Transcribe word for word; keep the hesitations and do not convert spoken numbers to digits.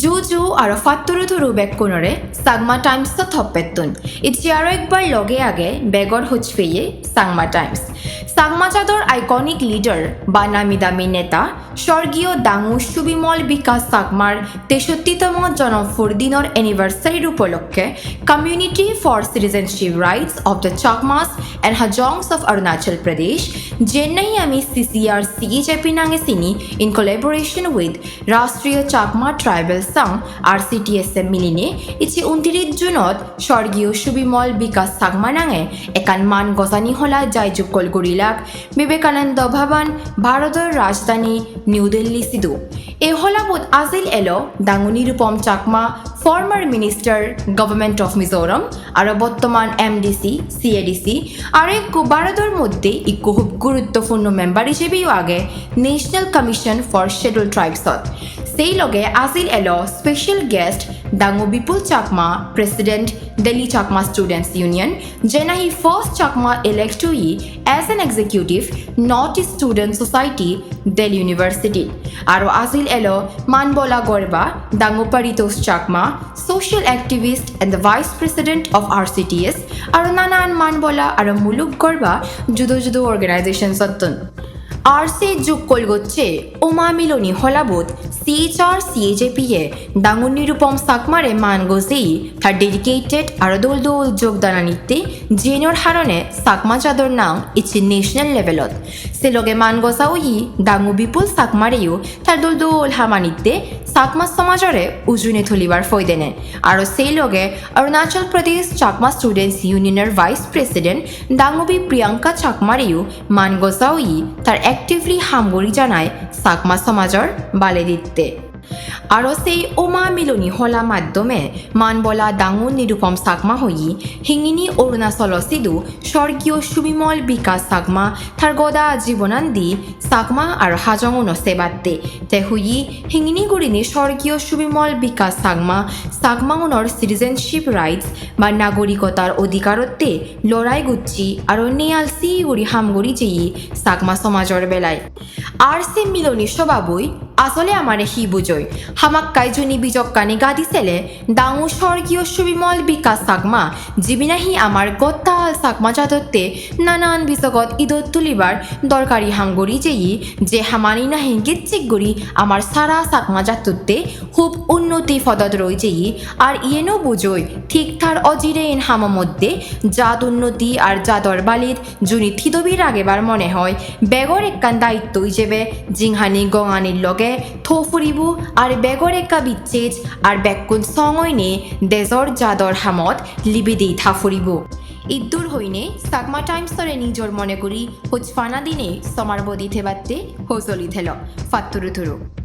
Ju ju aro patturu turu bekkunore Changma Times-o toppettun. Icche aro ekbar loge age begor hoj peye Changma Times. Changma jador iconic leader ba nami dami neta sorgiyo Dangu Subimol Bikash Chakmar tesotti tomo jonom purdinor anniversary-r upolokke Community for Citizenship Rights of the Chakmas and Hajongs of Arunachal Pradesh, jennai ami C C R C H A P nange sini, in collaboration with Rashtriya Chakma Tribal Sangh, R C T S e miline icche untiris June-ot sorgiyo Subimol Bikash Chakma nange ekkan man gojani hola jai jukkol gurilak Vivekananda Bhavan, Bharodor rajdhani New Delhi sidu. E holabot ajil elo Dangu Nirupam Chakma, former minister, Government of Mizoram, aro bottoman M D C, C A D C, aro ekko Bharodor moddhe ekko hub guruttopurno member hisebeyo age National Commission for Scheduled Tribes-ot. Sei loge ajil elo special guest Dangu Bipul Chakma, President, Delhi Chakma Students Union, je nahi first Chakma elect oye as an executive, North East Student Society, Delhi University. Aro ajil elo man bola gorba Dangu Paritosh Chakma, social activist and the vice president of R C T S, aro nanan man bola aro muluk gorba judo judo organizations-ottun. Ar se jukkol gocche Uma Miloni holabot C H R C H A P e Dangu Nirupam Chakmare man gojei tar dedicated aro dol dol jogdananitte, jenor harone Chakma jador nang icche national level-ot. Se loge man goja oye Dangu Bipul Chakmareyo tar dol dol hamanitte Chakma somajore ujune tulibar poidene. Aro sei loge Arunachal Pradesh Chakma Students Union-or Vice President Dangubi Priyanka Chakmareyo man goja oye tar actively ham guri janai Chakma somajor bale ditte. Aro sei Uma Miloni hola maddome man bola Dangu Nirupam Chakma hoye hingini Arunachalo sidu sorgiyo Subimol Bikash Chakma tar goda jibonandi Chakma aro Hajonguno sebatte. Te hoye hingini gurinei sorgiyo Subimol Bikash Chakma Chakmaunor citizenship rights ba nagorikotar odhikarotte lorai gocche aro neyal si guri ham guri jeye Chakma somajor belai. Ar se Miloni sobaboi asole amare hi bujoi? Hamakkai juni bijokkani gadi sele Dangu sorgiyo Subimol Bikash Chakma, jibe nahi amar gottal Chakma jadotte nanan bijogot idot tulibar dorkari ham guri jeye, je hamani nahi gitchik guri amar sara Chakma jattotte hub unnoti podot roi jeye, ar iyeno bujoi thik tar ojirein hamo moddhe jat unnoti ar jador balit juni thidobi ragebar mone hoi, begor ekkan daitto ijebe jinghani gonganir loge tho puribo, ar begor ekka bicchej ar bekkun song oine dejor jador hamot libi di tha puribo. Iddur hoine Chakma Times-ore nijor mone guri hojpana dine somar bodi thebatte hojoli thelo. Patturu turu.